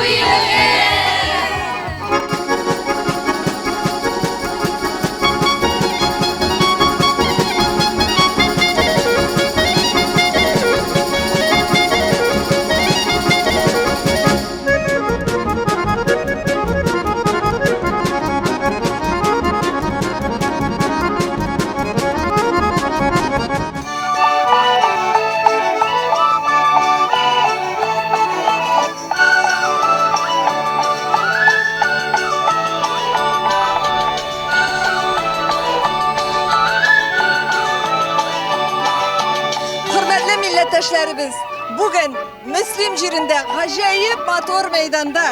туе! Хөрмәтле милләттәшләребез, бүген Мөслим җирендә гаҗәеп матур мәйданда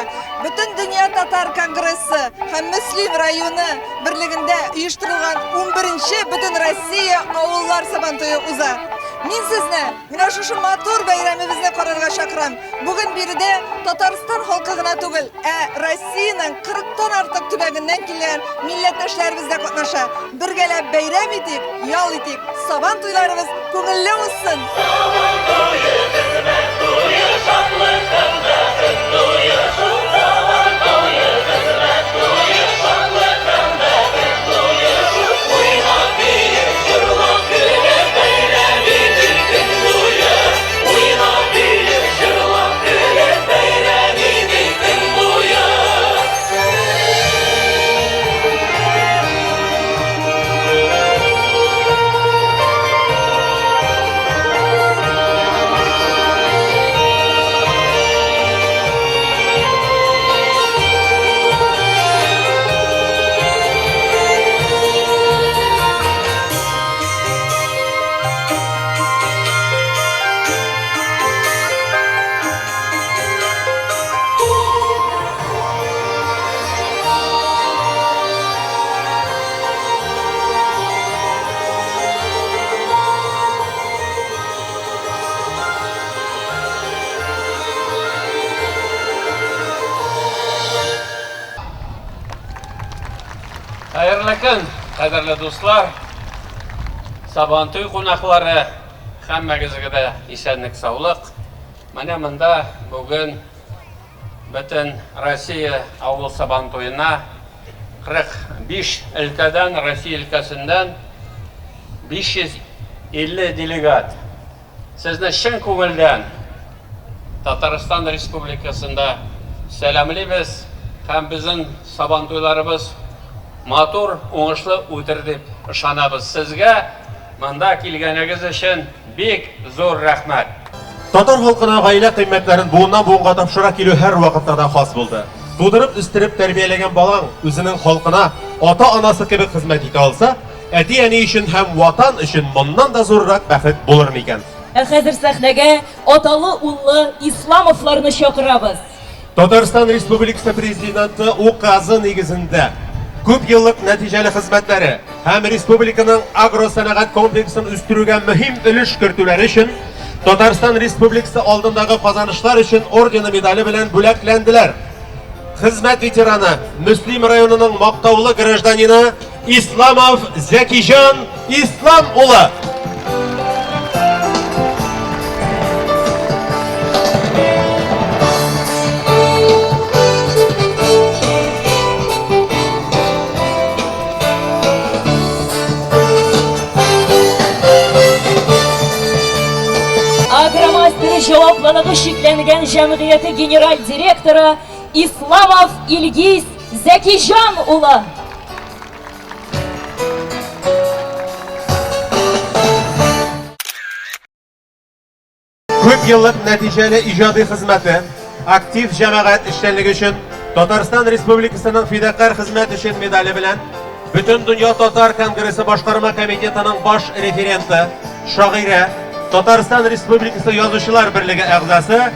Бөтендөнья татар конгрессы һәм Мөслим районы берлегендә оештырылган 11нче Бөтенроссия авыллар сабантуе уза. Мин сезне менә шушы матур бәйрәмебезне карарга чакырам. Бүген биредә Татарстан халкы гына түгел, ә Россиянең 40-тан артык төбәгеннән килгән милләттәшләребез дә катнаша. Бергәләп бәйрәм итик, ял итик, Сабан туйларыбыз күңелле узсын! Сабан туе, хезмәт туе, шатлык һәм бәхет туе, шул Сабан туе, хезмәт туе, шатлык һәм бәхет туе, шул уйнап, биеп, җырлап, көлеп бәйрәм итик көн буе, уйнап, биеп, җырлап, көлеп бәйрәм итик көн буе. Хәерле көн, кадерле дуслар! Сабантуй кунаклары, һәммәгезгә дә исәнлек, саулык. Менә монда бүген Бөтен Россия авыл Сабантуена 45 өлкәдән, Россия өлкәсеннән 550 делегат. Сезне чын күңелдән Татарстан Республикасында сәламлибез һәм безнең Сабантуйларыбыз матур, уңышлы үтер дип ышанабыз. Сезгә монда килгәнегез өчен Бик зур рәхмәт! Татар халкына гаилә кыйммәтләрен буыннан-буынга тапшыра килү һәрвакытта да хас булды. Тудырып, үстереп, тәрбияләгән балаң үзенең халкына ата-анасы кебек хезмәт итә алса, әти-әни өчен һәм Ватан өчен моннан да зуррак бәхет булыр микән? Ә хәзер сәхнәгә аталы-уллы Исламовларны чакырабыз. Татарстан Республикасы Президенты Указы нигезендә күп еллык нәтиҗәле хезмәтләре һәм республиканың агросәнәгать комплексын үстерүгә мөһим өлеш кертүләре өчен Татарстан Республикасы алдындагы казанышлар өчен ордены медале белән бүләкләнделәр. Хезмәт ветераны, Мөслим районының мактаулы гражданины Исламов Зәкиҗан Ислам улы. Агромастер җаваплылыгы чикләнгән җәмгыяте генераль директоры Исламов Илгиз Зәкиҗан улы. Күп еллык нәтиҗәле иҗади хезмәте, актив җәмәгать эшчәнлеге өчен Татарстан Республикасының фидакарь хезмәт өчен медале белән Бөтендөнья татар конгрессы башкарма комитетының баш референты, шагыйрә, Татарстан Республикасы Язучылар берлеге әгъзасы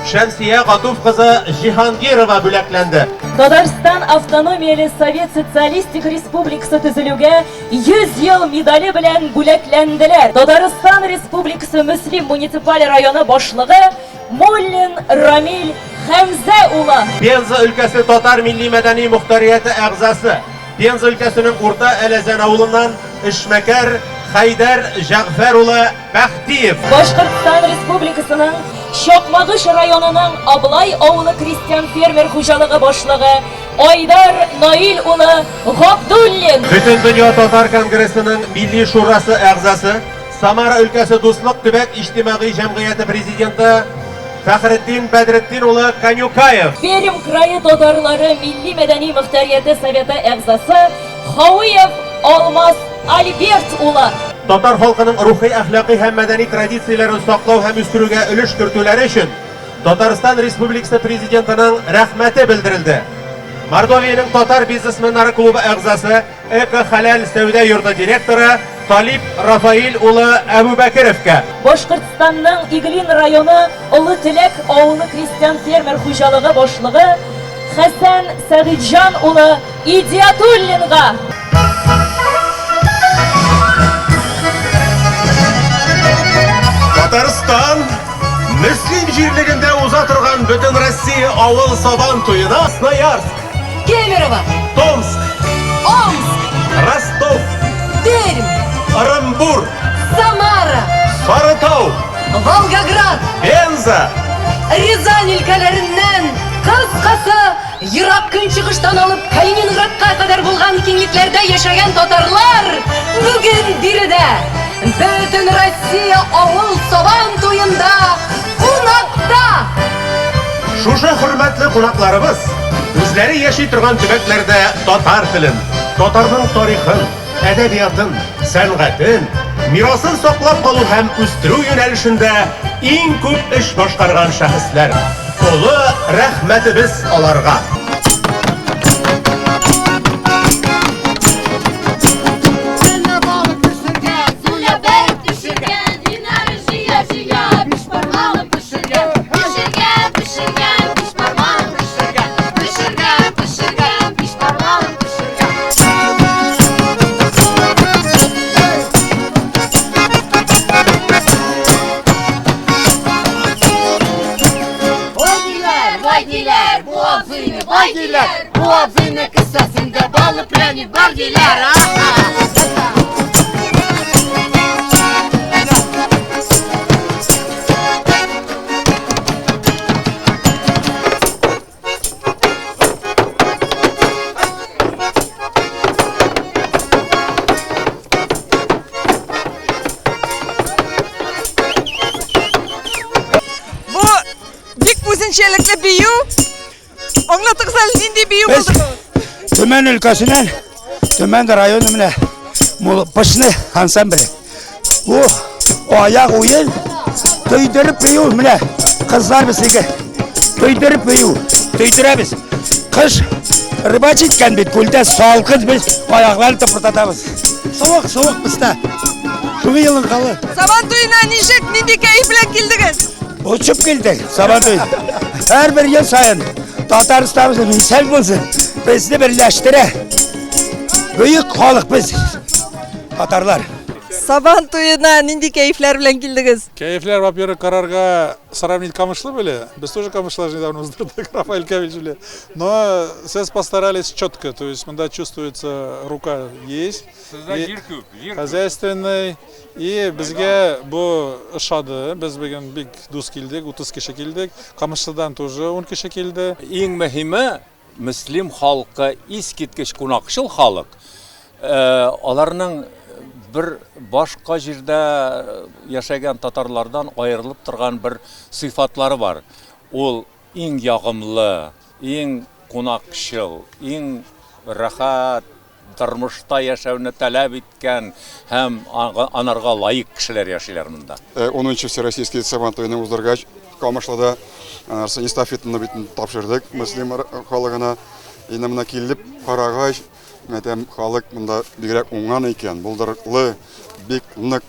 Шәмсия Гатуф кызы Җиһангирова бүләкләнде. Татарстан Автономияле Совет Социалистик Республикасы төзелүгә 100 ел медале белән бүләкләнделәр. Татарстан Республикасы Мөслим муниципаль районы башлыгы Муллин Рамил Хәмзә улы. Пенза өлкәсе татар милли-мәдәни мохтарияте әгъзасы, Пенза өлкәсенең Урта Әләзән авылыннан эшмәкәр Хәйдәр Җәгъфәр улы Бәхтиев. Башкортстан Республикасының Чакмагыш районының Аблай авылы крестьян-фермер хуҗалыгы башлыгы Айдар Наил улы Габдуллин. Бөтендөнья татар конгрессының Милли шурасы әгъзасы, Самара өлкәсе Дуслык төбәк иҗтимагый җәмгыяте президенты Фәхретдин Бәдретдин улы Канюкаев. Пермь крае татарлары милли-мәдәни мохтарияте советы әгъзасы Хауиев Алмаз Альберт улы. Татар халкының рухи-әхлакый һәм мәдәни традицияләрен саклау һәм үстерүгә өлеш кертүләре өчен Татарстан Республикасы Президентының рәхмәте белдерелде. Мордовиянең татар бизнесменнары клубы әгъзасы, Эко-хәләл сәүдә йорты директоры Талип Рафаил улы Әбүбәкеровка. Башкортстанның Иглин районы Олы Теләк авылы крестьян-фермер хуҗалыгы башлыгы Хәсән Сәгыйтҗан улы Идиатуллинга. Татарстан Мөслим җирлегендә уза торган Бөтенроссия авыл Сабан туена Красноярск, Кемерово, Томск, Омск, Ростов, Пермь, Ырымбур, Самара, Сарытау, Волгоград, Пенза, Рязань өлкәләреннән, кыскасы, Ерак Көнчыгыштан алып Калининградка кадәр булган киңлекләрдә яшәгән татарлар бүген биредә Бөтен Россия авыл Сабан туенда кунакта! Шушы хөрмәтле кунакларыбыз үзләре яши торган төбәкләрдә татар телен, татарның тарихын, әдәбиятын, сәнгатен, мирасын саклап калу һәм үстерү юнәлешендә иң күп эш башкарган шәхесләр. Олы рәхмәтебез аларга! Бай диләр, бу абзыйны кесәсендә балы пряник бар диләр. Бу бик үзенчәлекле бию. Аңлатыгыз әле, нинди бию Без булды бу? Төмән өлкәсеннән, Төмән районы менә Пышны ансамбле. Бу аяк уен, тойдырып бию менә кызлар безнеке. Тойдырып бию, тойдырабыз. Кыш рыбачить иткән бит, күлдә салкын без аякларны тыпырдатабыз. Суык, суык бездә. Шуны елынкалы. Сабан туена ничек, нинди кәеф белән килдегез? Очып килдек Сабантуй. Һәрбер ел саен Татарстаныбыз исән булсын. Безне берләштерә. Бөек халык без, татарлар. Сабан туена нинди кәефләр белән килдегез? Кәефләр, во-первых, карарга сравнить Камышлы были. Без тоже Камышлы недавно уздырдык, Рафаэль Кавич белән. Но сез постарались четко, то есть монда чувствуется рука есть. Сездә җир күп, җир күп. Хозяйственный. И безгә бу ошады. Без бүген бик дус килдек, 30 кеше килдек. Камышлыдан тоже 10 кеше килде. Иң мөһиме, Мөслим халкы искиткеч кунакчыл халык. Аларның бер башка җирдә яшәгән татарлардан аерылып торган бер сыйфатлары бар. Ул иң ягымлы, иң кунакчыл, иң рәхәт тормышта яшәүне таләп иткән һәм анарга лаек кешеләр яшиләр монда. Унынчы Всероссийский Сабан туены уздыргач, Камышлыда эстафетаны бит тапшырдык Мөслим халыгына. Инде менә килеп карагач, мәтәм, халык монда бигрәк уңган икән, булдырыклы, бик нык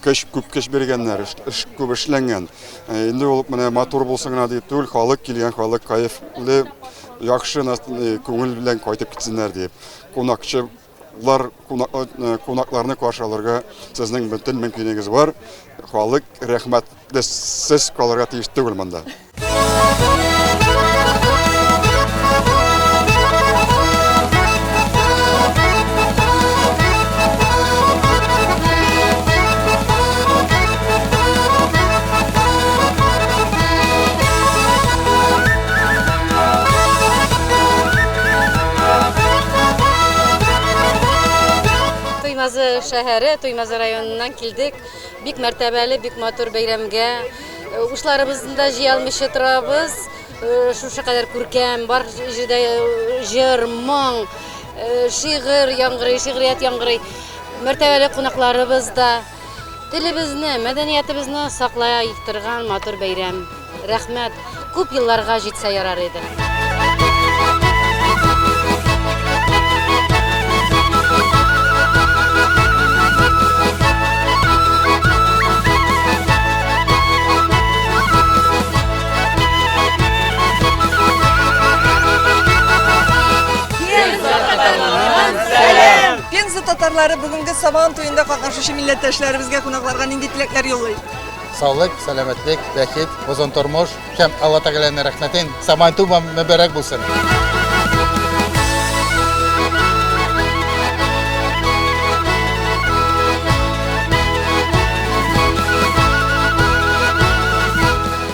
көч, күп көч биргәннәр, эш күп эшләнгән. Инде ул менә матур булсын гына дип түгел, халык килгән халык кәефле, яхшы күңел белән кайтып китсеннәр дип. Кунакчылар, кунакларны каршы алырга сезнең бөтен мөмкинлегегез бар. Халык рәхмәтлесез калырга тиеш түгел монда. шәһәре, Туймазы районыннан килдек. Бик мәртәбәле, бик матур бәйрәмгә. Ушларыбызны да җыя алмыйча торабыз. Шушы кадәр күркәм, бар җирдә җыр, моң, шигырь яңгырый, шигърият яңгырый. Мәртәбәле кунакларыбыз да телебезне, мәдәниятебезне саклай торган матур бәйрәм. Рәхмәт. Күп елларга җитсә ярар иде. Пенза татарлары бүгенге Сабан туенда катнашучы милләттәшләребезгә, кунакларга нинди теләкләр юллый? Саулык, сәламәтлек, бәхет, озын тормыш һәм Алла Тәгаләнең рәхмәтен. Сабантуй мөбарәк булсын!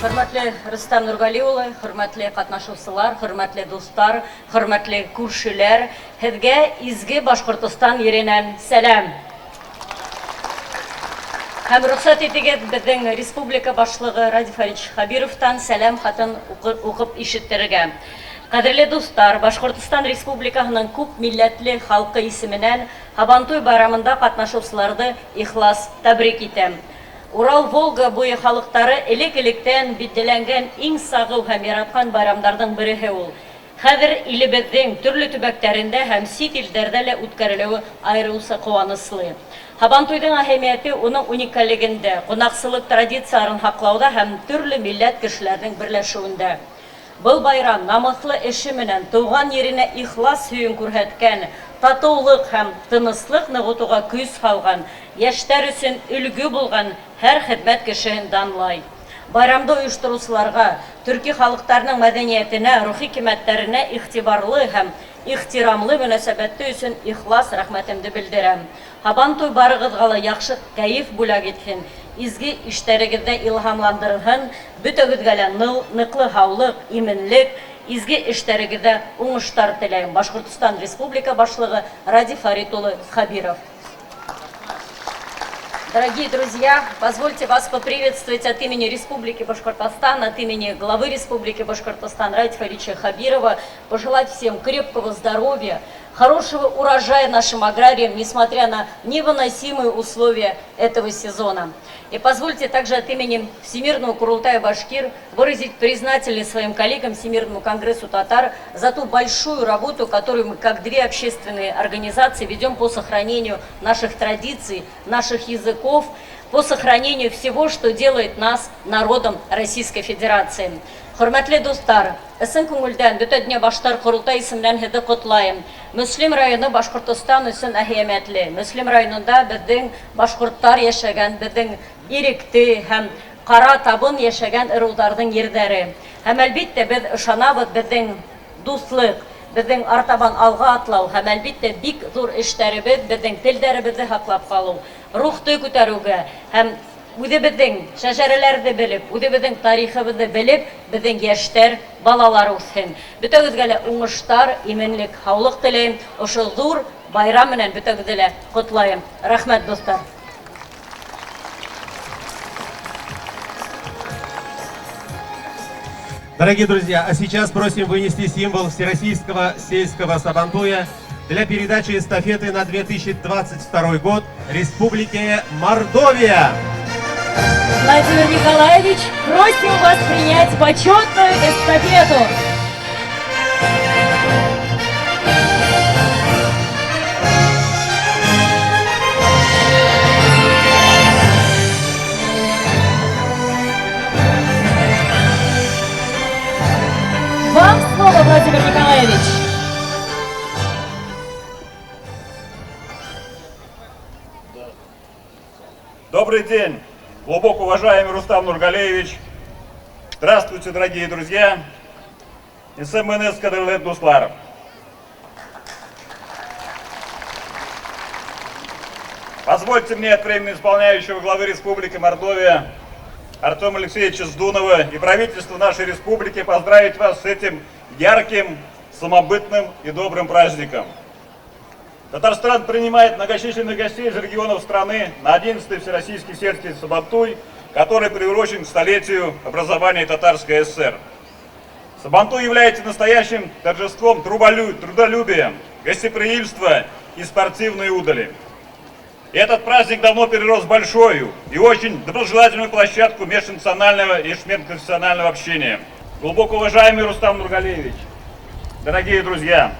Хөрмәтле Рөстәм Нургали улы, хөрмәтле катнашучылар, хөрмәтле дуслар, хөрмәтле күршеләр, һеҙгә изге Башҡортостан еренән сәләм! Һәм рөхсәт итегеҙ, беҙҙең республика башлығы Радий Фаридович Хәбировтан сәләм хатын уҡып ишеттерергә. Ҡәҙерле дуҫтар, Башҡортостан Республикаһының күп милләтле халҡы исеменән Һабантуй байрамында ҡатнашыусыларҙы ихлас тәбрик итәм. Урал-Волга буйы халыҡтары элек-электән билдәләнгән иң сағыу һәм яратҡан байрамдарҙың береһе ул. Хәҙер илебеҙҙең төрлө төбәктәрендә һәм сит илдәрҙә лә үткәрелеүе айырыуса ҡыуаныслы. Һабантуйҙың әһәмиәте уның уникаллегендә, ҡунаҡсылыҡ традицияларын һаҡлауҙа һәм төрлө милләт кешеләренең берләшеүендә. Был байрам намыҫлы эше менән тыуған еренә ихлас һөйөүен күрһәткән, татыулыҡ һәм тыныслыҡ нығытыуға көс һалған, йәштәр өсөн өлгө булған һәр хеҙмәт кешеһен данлай. Байрамды ойоштороусыларға, төрки халыҡтарының мәҙәниәтенә, рухи ҡиммәттәренә иғтибарлы һәм ихтирамлы мөнәсәбәте өсөн ихлас рәхмәтемде белдерәм. Һабантуй барығыҙға ла яҡшы кәйеф бүләк итһен, изге эштәрегеҙҙә илһамландырһын, бөтәгеҙгә лә ныҡлы һаулыҡ, именлек, изге эштәрегеҙҙә уңыштар теләйем. Башҡортостан Республика Башлығы Радий Фарит улы Хабиров. Дорогие друзья, позвольте вас поприветствовать от имени Республики Башкортостан, от имени главы Республики Башкортостан Радия Фаридовича Хабирова, пожелать всем крепкого здоровья, хорошего урожая нашим аграриям, несмотря на невыносимые условия этого сезона. И позвольте также от имени Всемирного Курултая Башкир выразить признательность своим коллегам Всемирному конгрессу татар за ту большую работу, которую мы, как две общественные организации, ведем по сохранению наших традиций, наших языков, по сохранению всего, что делает нас народом Российской Федерации. Хөрмәтле дуҫтар, ысын күңелдән Бөтә дөнья башҡорттар ҡоролтай исеменән һеҙҙе ҡотлайым. Мөслим районы Башҡортостан өсөн әһәмиәтле. Мөслим районында беҙҙең башҡорттар йәшәгән, беҙҙең Иректе һәм Ҡара Табын йәшәгән ырыуҙарҙың ерҙәре. Һәм әлбиттә беҙ ышанабыҙ, беҙҙең дуҫлыҡ, беҙҙең артабан алға атлау һәм әлбиттә бик ҙур эштәребеҙ беҙҙең телдәребеҙҙе һаҡлап ҡалыу, рухты күтәреүгә һәм үҙебеҙҙең шәжәрәләрҙе белеп, үҙебеҙҙең тарихыбыҙҙы белеп, беҙҙең йәштәр, балалар үҫһен. Бөтәгеҙгә лә уңыштар, именлек, һаулыҡ теләйем. Ошо ҙур байрам менән бөтәгеҙҙе лә ҡотлайым. Рәхмәт, дуҫтар. Дорогие друзья, а сейчас просим вынести символ Всероссийского сельского сабантуя для передачи эстафеты на 2022 год Республике Мордовия. Владимир Николаевич, просим вас принять почетную эстафету. Вам слово, Владимир Николаевич. Добрый день, глубоко уважаемый Рустам Нургалиевич. Здравствуйте, дорогие друзья. Исәнмеһегеҙ, ҡәҙерле дуҫтар. Позвольте мне от временно исполняющего главы Республики Мордовия Артема Алексеевича Здунова и правительства нашей республики поздравить вас с этим ярким, самобытным и добрым праздником. Татарстан принимает многочисленных гостей из регионов страны на 11-й Всероссийский сельский Сабантуй, который приурочен к столетию образования Татарской ССР. Сабантуй является настоящим торжеством трудолюбия, гостеприимства и спортивной удали. Этот праздник давно перерос в большую и очень доброжелательную площадку межнационального и межконфессионального общения. Глубоко уважаемый Рустам Нургалиевич, дорогие друзья,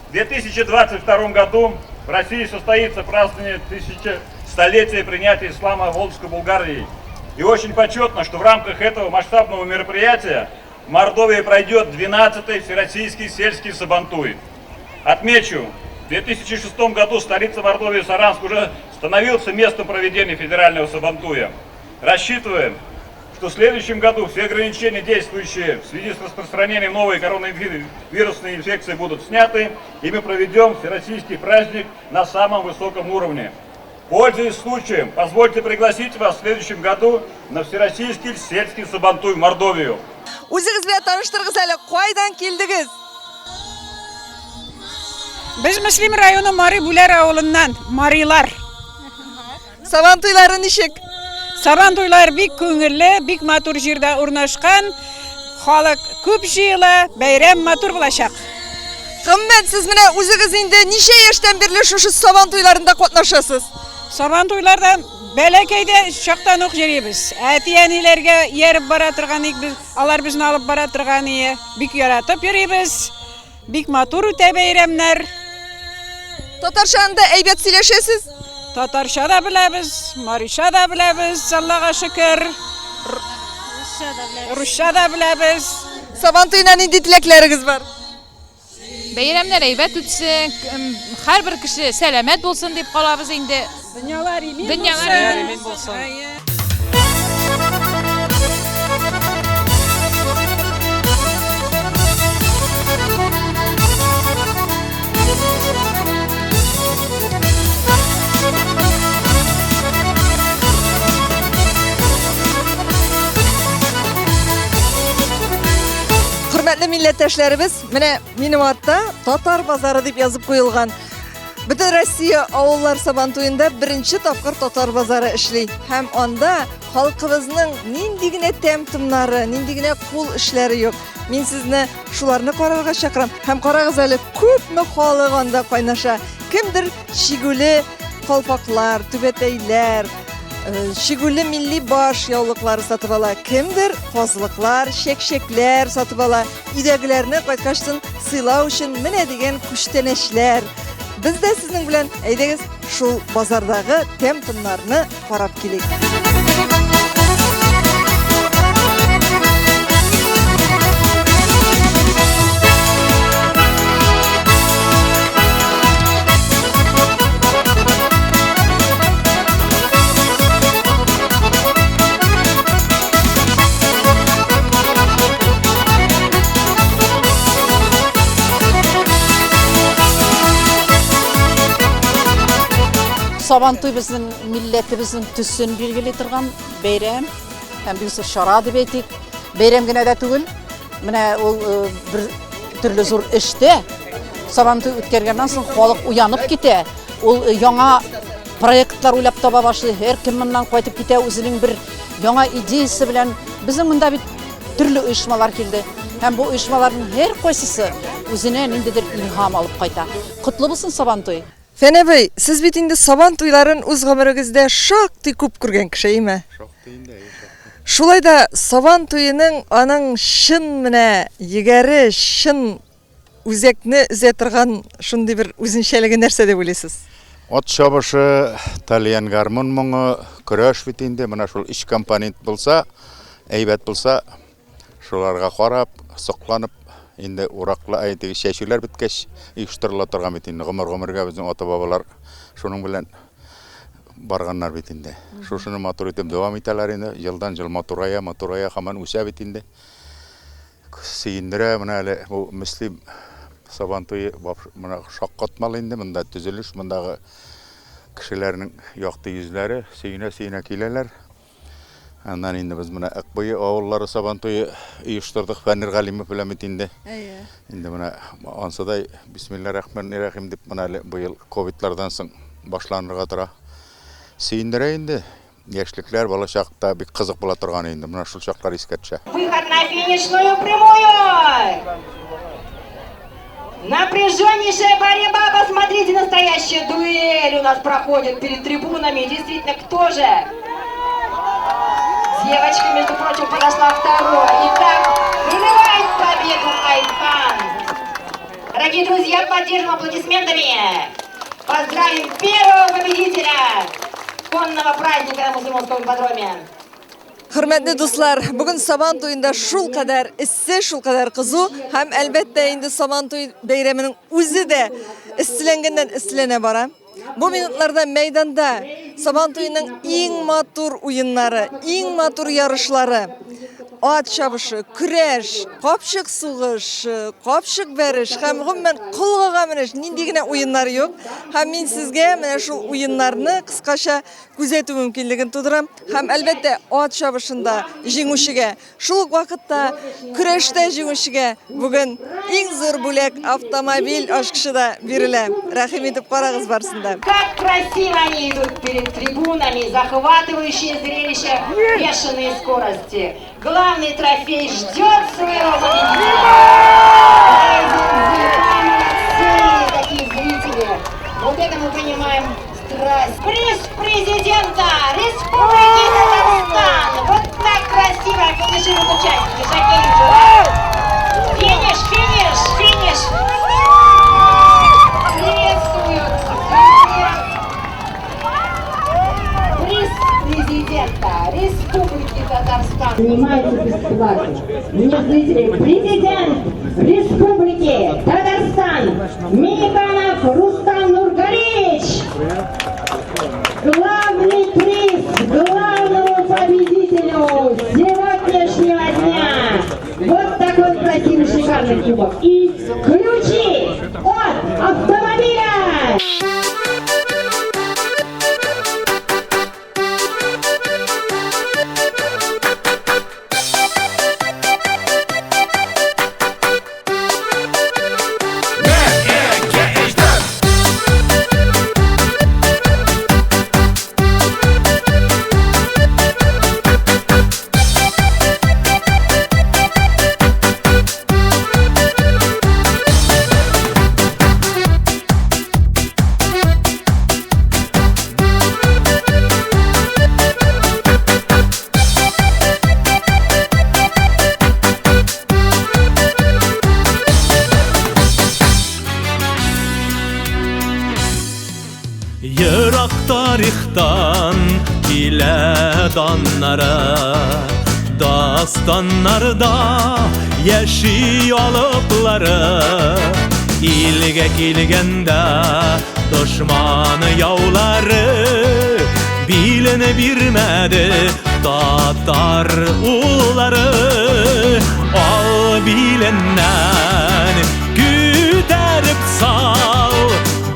в 2022 году в России состоится празднование тысячелетия принятия ислама Волжской Булгарией. И очень почетно, что в рамках этого масштабного мероприятия в Мордовии пройдет 12-й Всероссийский сельский Сабантуй. Отмечу, в 2006 году столица Мордовии Саранск уже становился местом проведения федерального Сабантуя. Рассчитываем, что в следующем году все ограничения, действующие в связи с распространением новой коронавирусной инфекции, будут сняты, и мы проведем всероссийский праздник на самом высоком уровне. Пользуясь случаем, позвольте пригласить вас в следующем году на всероссийский сельский Сабантуй в Мордовию. Үзегез белән таныштырыгыз әле, кайдан килдегез? Без Мөслим районы Мари Бүләр авылыннан, марилар. Сабан туйлары ничек? Сабан туйлары бик күңелле, бик матур җирдә урнашкан. Халык күп җыела, бәйрәм матур булачак. Гомумән, сез менә үзегез инде ничә яшьтән бирле шушы Сабан туйларында катнашасыз? Сабан туйларда бәләкәйдә чактан ук йөрибез. Әти-әниләргә ияреп бара торган идек без, алар безне алып бара торган ие. Бик яратып йөрибез. Бик матур үтә бәйрәмнәр. Татарчаны да әйбәт сөйләшәсез? Татарча да беләбез, марича да беләбез, Аллага шөкер. Русча да беләбез. Сабан туена нинди теләкләрегез бар? Бәйрәмнәр әйбәт үтсен, һәрбер кеше сәламәт булсын дип калабыз инде. Дөньялар имин Дөньялар имин булсын. Хөрмәтле милләттәшләребез, менә минем артта Татар базары дип язып куелган. Бөтен Россия авыллар Сабантуенда беренче тапкыр татар базары эшли. Һәм анда халкыбызның нинди генә тәм-томнары, нинди генә кул эшләре юк. Мин сезне шуларны карарга чакырам. Һәм карагыз әле, күпме халык анда кайнаша. Кемдер чигүле калфаклар, түбәтәйләр, э, чигүле милли баш яулыклары сатып ала. Кемдер казлыклар, чәкчәкләр сатып ала. Өйдәгеләрне кайткачтын сыйлау өчен менә дигән күчтәнәчләр. Без дә сезнең белән әйдәгез шул базардагы тәм-томнарны карап килик. Сабантуй безнең милләтебезнең төсен билгели торган бәйрәм һәм бик зур чара дип әйтик. Бәйрәм генә дә түгел, менә ул э, бер төрле зур эштә Сабантуй үткәргәннән соң халык уянып китә. Ул э, яңа проектлар уйлап таба башлый. Һәркем моннан кайтып китә үзенең бер яңа идеясе белән. Безнең монда бит төрле оешмалар килде. Һәм бу оешмаларның һәркайсысы үзенә ниндидер илһам алып кайта. Котлы булсын Сабантуй! Фән абый, сез бит инде Сабан туйларын үз гомерегездә шактый күп күргән кеше, әйме? Шактый инде, әйе, шактый. Шулай да Сабан туеның аның чын менә егәре, чын Үзәкне өзә торган шундый бер үзенчәлеге нәрсә дип уйлыйсыз? Ат чабышы, тальян гармун моңы, көрәш бит инде, менә шул өч компонент булса, әйбәт булса, шуларга карап, сокланып, инде ураклы, әй, теге чәчүләр беткәч оештырыла торган бит инде, гомер-гомергә безнең ата-бабалар шуның белән барганнар бит инде. Шушыны матур итеп дәвам итәләр инде, елдан-ел матурая, матурая, һаман үсә бит инде. Сөендерә, менә әле бу Мөслим Сабан туе менә шаккатмалы инде, монда төзелеш, мондагы кешеләрнең якты йөзләре, сөенә-сөенә киләләр. Аннан инде без менә Акбуе авыллары Сабантуе оештырдык Фәнир Галимов белән бит инде. Әйе. Инде менә ансы да бисмилла рахман рахим дип менә әле быел ковидлардан соң башланырга тора. Сөендерә инде. Яшьлекләр, балачакта бик кызык була торган инде. Менә шул чаклар искә төшә. Выход на финишную прямую! Напряженнейшая борьба, посмотрите, настоящая дуэль у нас проходит перед трибунами. Действительно, кто же? Девочка, между прочим, подошла второй. Итак, вырывает победу Айхан. Дорогие друзья, поддержим аплодисментами. Поздравим первого победителя конного праздника на Мусульманском ипподроме. Хөрмәтле дуслар, бүген Сабан туенда шулкадәр эссе, шулкадәр кызу һәм әлбәттә инде Сабан туй бәйрәменең үзе дә эсселәнгәннән эсселәнә бара. Бу минутларда мәйданда Сабан туеның иң матур уеннары, иң матур ярышлары, ат чабышы, көрәш, капчык сугыш, капчык бәреш һәм гомумән колгага менеш, нинди генә уеннар юк. Һәм мин сезгә менә шул уеннарны кыскача күзәтү мөмкинлеген тудыра һәм, әлбәттә, ат чабышында җиңүчегә, шул ук вакытта көрәштә җиңүчегә бүген иң зур бүләк автомобиль ачкычы да бирелә. Рәхим итеп карагыз барысын да. Как красиво они идут перед трибунами, захватывающее зрелище бешеные скорости. Главный трофей ждет своего победителя. Молодцы, какие зрители. Вот это мы понимаем страсть. Приз президента Республики Татарстан. Вот так красиво финишируют участники. Жакей Финиш, финиш, финиш. Приветствуют. Приз президента Республики Татарстан. Занимается бесплатно. Мне зрители, президент Республики Татарстан Минниханов Рустам Нургалиевич. Главный приз главному победителю сегодняшнего дня. Вот такой красивый шикарный кубок. И ключи от автомобиля! Ерак тарихтан килә даннары, Дастаннарда яши алыплары. Илгә килгәндә дошман яулары, Билен бирмәде татар уллары. Ал биленнән күтәреп сал,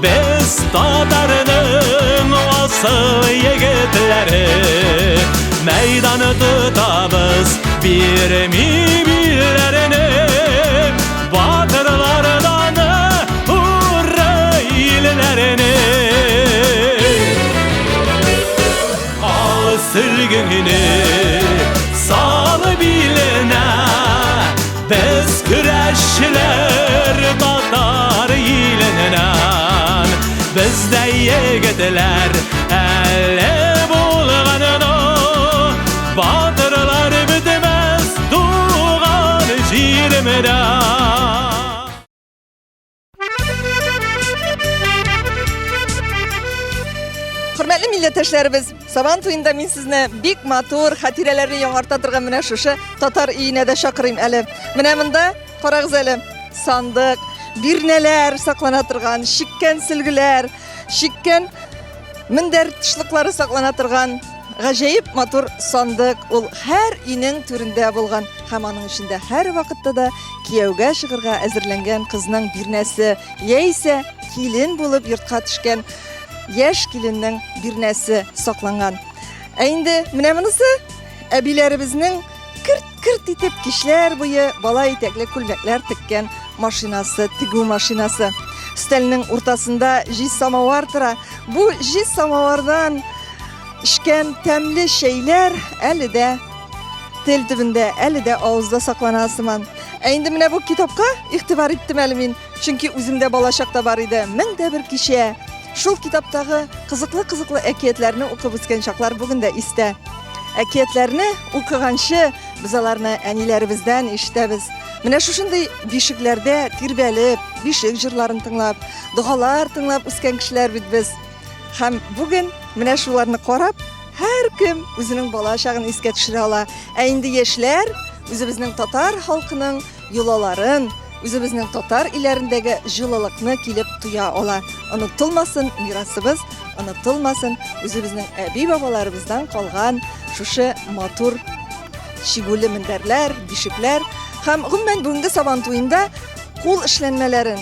Без татарның асыл егетләре. Мәйдан тотабыз, бирми билләрне, Батырлардан уры илләрне. Ал сөлгеңне сал биленә, Без көрәшчеләр татар иленнән. Бездә егетләр әле булганны, Батырлар бетмәс туган җиремдә. Хөрмәтле милләттәшләребез, Сабан туенда мин сезне бик матур хатирәләрне яңарта торган менә шушы татар өенә дә чакырыйм әле. Менә монда карагыз әле, сандык, бирнәләр саклана торган, чиккән сөлгеләр, чиккән мендәр тышлыклары саклана торган гаҗәеп матур сандык. Ул һәр өйнең түрендә булган һәм аның эчендә һәр вакытта да кияүгә чыгарга әзерләнгән кызның бирнәсе яисә килен булып йортка төшкән яшь киленнең бирнәсе сакланган. Ә инде менә монысы. әбиләребезнең керт-керт итеп кичләр буе бала итәкле күлмәкләр теккән машинасы, тегү машинасы. Өстәлнең уртасында җиз самовар тора. Бу җиз самовардан эчкән тәмле чәйләр әле дә тел төбендә, әле дә авызда саклана сыман. Ә инде менә бу китапка игътибар иттем әле мин, чөнки үземдә балачакта бар иде. Мең дә бер кичә. Шул китаптагы кызыклы-кызыклы әкиятләрне укып үскән чаклар бүген дә истә. Әкиятләрне укыганчы без аларны әниләребездән ишетәбез. Менә шушындый бишекләрдә тирбәлеп, бишек җырларын тыңлап, догалар тыңлап үскән кешеләр бит без. Һәм бүген менә шуларны карап, һәркем үзенең бала чагын искә төшерә ала. Ә инде яшьләр үзебезнең татар халкының йолаларын, үзебезнең татар өйләрендәге җылылыкны килеп тоя ала. Онытылмасын мирасыбыз, онытылмасын үзебезнең әби-бабаларыбыздан калган шушы матур чигүле мендәрләр, бишекләр һәм гомумән бүгенге Сабан туенда кул эшләнмәләрен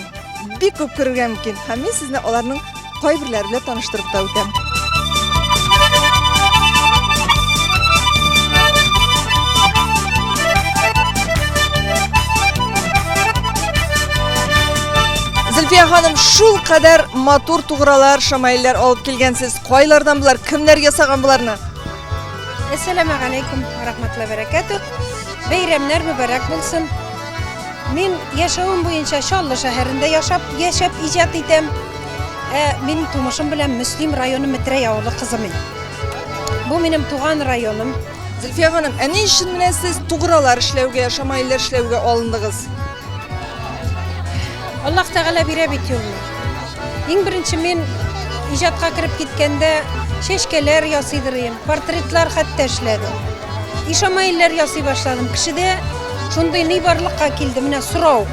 бик күп күрергә мөмкин. Һәм мин сезне аларның кайберләре белән таныштырып та үтәм. Зөлфия ханым, шул кадәр матур тугралар, шамаилләр алып килгәнсез. Кайлардан болар? Кемнәр ясаган боларны? Әссәламә галәйкүм ва рахматуллаһи ва бәрәкәтүһ. Бәйрәмнәр мөбарәк булсын. Мин яшәвем буенча Чаллы шәһәрендә яшәп, яшәп иҗат итәм. Ә мин тумышым белән Мөслим районы Метрәй авылы кызы мин. Бу минем туган районым. Зөлфия ханым, ә ни өчен менә сез тугралар эшләүгә, шамаилләр эшләүгә алындыгыз? Аллаһ Тәгалә бирә бит юлны. Иң беренче мин иҗатка кереп киткәндә чәчкәләр ясыйдыр идем, портретлар хәтта эшләдем. И шамаилләр ясый башладым. Кешедә шундый ни барлыкка килде, менә сорау.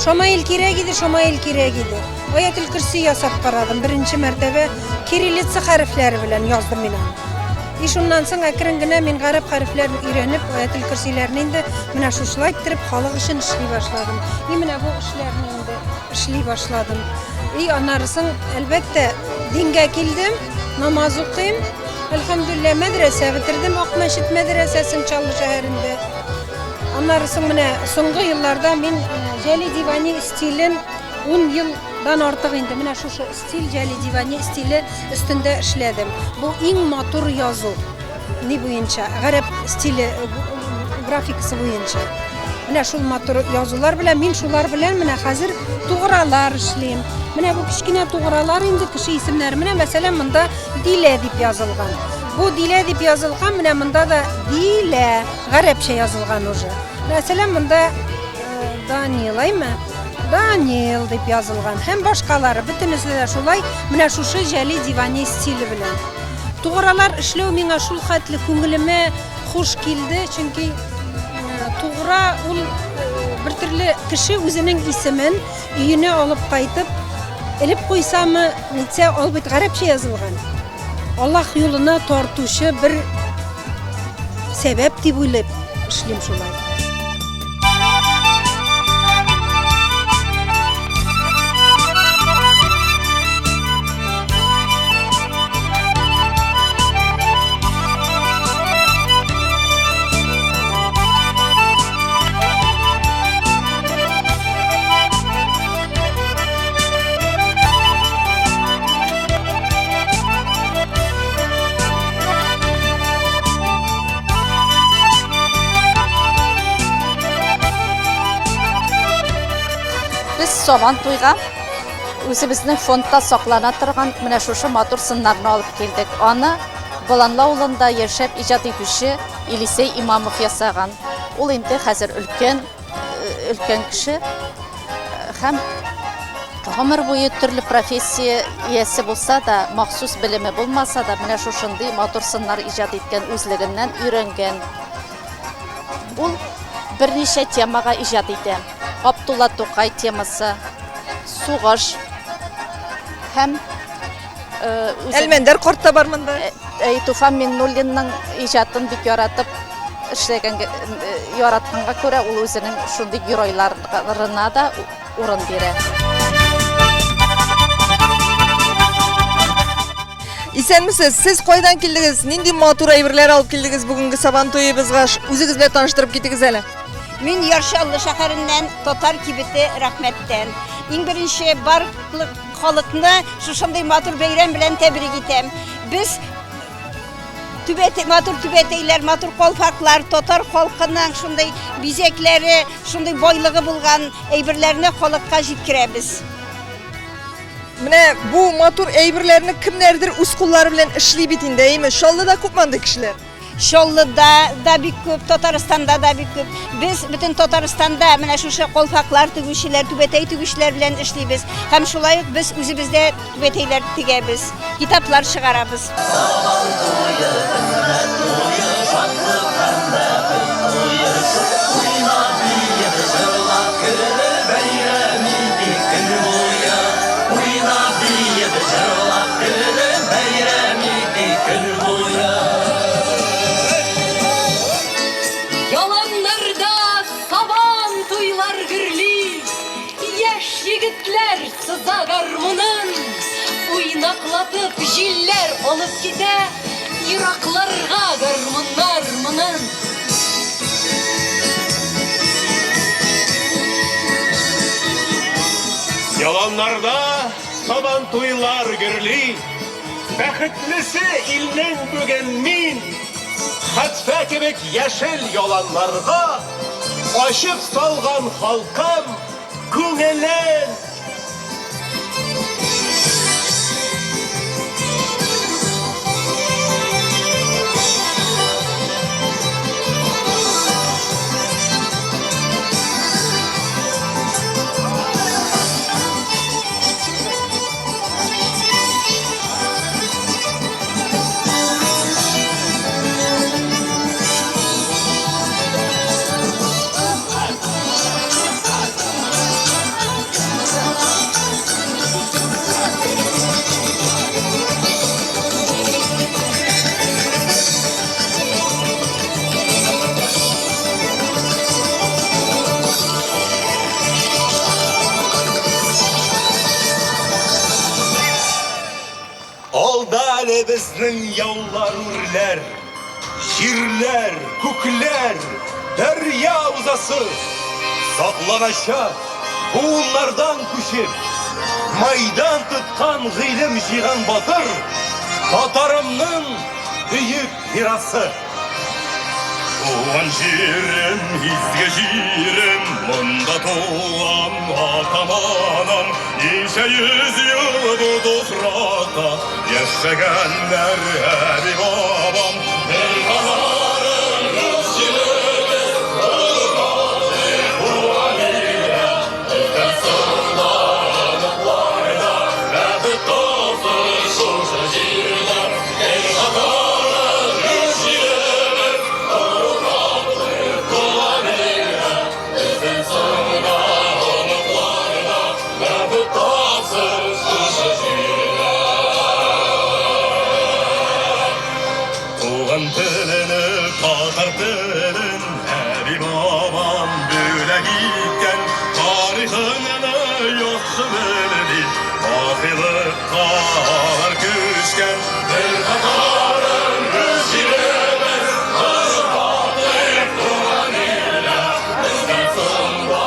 Шамаил кирәк иде, шамаил кирәк иде. Аятел Көрси ясап карадым. Беренче мәртәбә кириллица хәрефләре белән яздым мин аны. И шуннан соң әкрен генә мин гарәп хәрефләрен өйрәнеп, Аятел Көрсиләрне инде менә шушылай иттереп халык өчен эшли башладым. И менә бу эшләрне инде эшли башладым. И аннары соң, әлбәттә, дингә килдем, намаз укыйм. Әлхәмдүлилләһ, мәдрәсә бетердем, Ак мәчет мәдрәсәсен Чаллы шәһәрендә. Аннары соң менә соңгы елларда мин э, Җәли дивани стилен 10 елдан артык инде менә шушы стиль Җәли дивани стиле өстендә эшләдем. Бу иң матур язу ни буенча, гарәп стиле э, графикасы буенча. Менә шул матур язулар белән мин шулар белән менә хәзер тугралар эшлим. Менә бу кечкенә тугралар инде кеше исемнәре. Менә мәсәлән монда Дилә дип язылган. Бу Дилә дип язылган, менә монда да Дилә гарәпчә язылган уже. Мәсәлән монда э, Данил, әйме? Данил дип язылган һәм башкалары бөтенесе дә шулай менә шушы Җәли дивани стиле белән. Тугралар эшләү миңа шул хәтле күңелемә хуш килде, чөнки тугра ул бер төрле кеше үзенең исемен өенә алып кайтып элеп куйсамы, нитсә, ул бит гарәпчә язылган. Аллаһ юлына тартучы бер сәбәп дип уйлыйм, эшлим шулай. Без Сабан туйга үзебезнең фондта саклана торган менә шушы матур сыннарны алып килдек. Аны Баланлы авылында яшәп иҗат итүче Елисей Имамов ясаган. Ул инде хәзер өлкән, э, өлкән кеше һәм гомер буе төрле профессия иясе булса да, махсус белеме булмаса да, менә шушындый матур сыннар иҗат иткән, үзлегеннән өйрәнгән. Ул берничә темага иҗат итә. Габдулла Тукай темасы, сугыш һәм э, Әлмәндәр карт та бар монда. Э, Туфан Миңнуллинның иҗатын бик яратып эшләгәнгә, э, яратканга күрә ул үзенең шундый геройларына да урын бирә. Исәнмесез, сез кайдан килдегез? Нинди матур әйберләр алып килдегез бүгенге Сабан туебызга? Үзегез белән таныштырып китегез әле. Мин Яр Чаллы шәһәреннән, татар кибете Рәхмәттән. Иң беренче барлык халыкны шушындый матур бәйрәм белән тәбрик итәм. Без түбәтәй, матур түбәтәйләр, матур калфаклар, татар халкының шундый бизәкләре, шундый байлыгы булган әйберләрне халыкка җиткерәбез. Менә бу матур әйберләрне кемнәрдер үз куллары белән эшли бит инде, әйеме? Чаллыда күпме андый кешеләр? Чаллыда да бик күп, Татарстанда да бик күп. Без бөтен Татарстанда менә шушы калфаклар тегүчеләр, түбәтәй тегүчеләр белән эшлибез. Һәм шулай ук без үзебез дә түбәтәйләр тегәбез, китаплар чыгарабыз. Сабан туе, өмет туе, шатлык һәм бәхет туе. Уйнап, биеп, җырлап, көлеп бәйрәм итик көн буе. Уйнап, биеп, җырлап, көлеп бәйрәм итик көн буе. Яланнарда сабан туйлар гөрли, Яшь егетләр сыза гармунын, Уйнаклатып җилләр алып китә Еракларга гармуннар моңын. Яланнарда сабан туйлар гөрли, Бәхетлесе илнең бүген мин. Хәтфә кебек яшел яланнарга Ачып салган халкым күңелен. Алда әле безнең яулар үрләр, Җирләр, күкләр, дәрья узасы. Сакланачак буыннардан күчеп, Майдан тоткан гыйлем җыйган батыр Татарымның бөек мирасы. Туган җирем, изге җирем, монда туган атам-анам, ничә йөз ел бу туфракта яшәгәннәр әби-бабам. Бер татарым, үз җиребез, туган илдә, бездән соң да оныклар да бәхет тапсын шушы җирдә. Эй, татарым, үз җиребез, туган илдә, бездән соң да оныклар да бәхет тапсын шушы җирдә. Туган телене, татар телен әби-бабам бүләк иткән, тарихыңны яхшы белми, бакыйлыкка алар күчкән. Бер татарым, үз җиребез, горур туган илдә, бездән соң да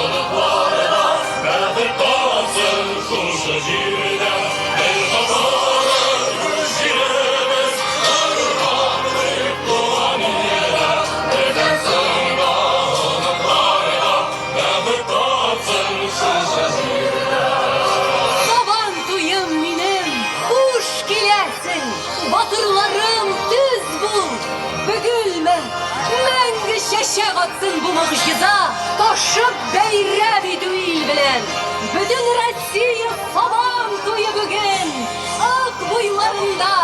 оныклар да бәхет тапсын шушы җирдә. Бер татарым, үз җиребез, горур туган илдә, бездән соң да оныклар да бәхет тапсын шушы җирдә. Сабан туем минем, хуш киләсең, батырларым, төз бул, бөгелмә, мәңге чәчәк атсын бу могҗиза, ташып бәйрәм итү ил белән. Бөтен Россия Сабан туе бүген Ык буйларында.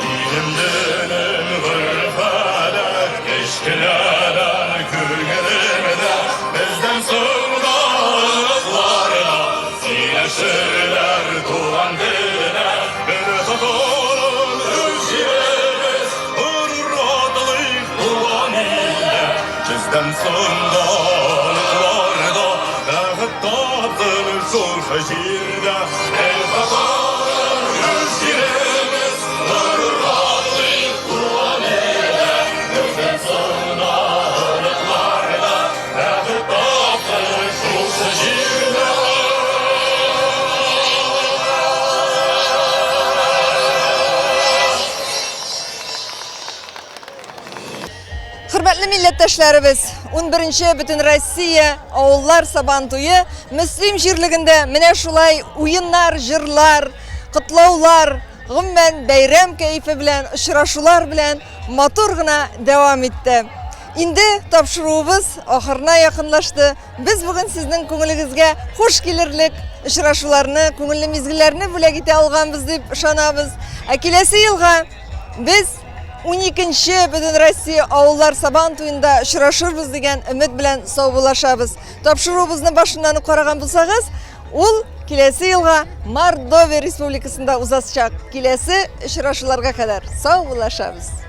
Илем денем гореф-гадәт, кечкенәдән күңелемдә, бездән соң да оныклар да сөйләшерләр туган телдә. Бер татарым, үз җиребез, горур атлыйк туган илдә, бездән соң да оныклар да бәхет тапсын шушы җирдә. Эй, татарым, үз җиребез, милләттәшләребез, 11-нче Бөтенроссия авыллар Сабантуе Мөслим җирлегендә менә шулай уеннар, җырлар, котлаулар, гомумән бәйрәм кәефе белән, очрашулар белән матур гына дәвам итте. Инде тапшыруыбыз ахырына якынлашты. Без бүген сезнең күңелегезгә хуш килерлек очрашуларны, күңелле мизгелләрне бүләк итә алганбыз дип ышанабыз. Ә киләсе елга без 12-нче Бөтенроссия авыллар Сабан туенда очрашырбыз дигән өмет белән саубуллашабыз. Тапшыруыбызны башыннан ук караган булсагыз, ул киләсе елга Мордовия Республикасында узачак. Киләсе очрашуларга кадәр саубуллашабыз.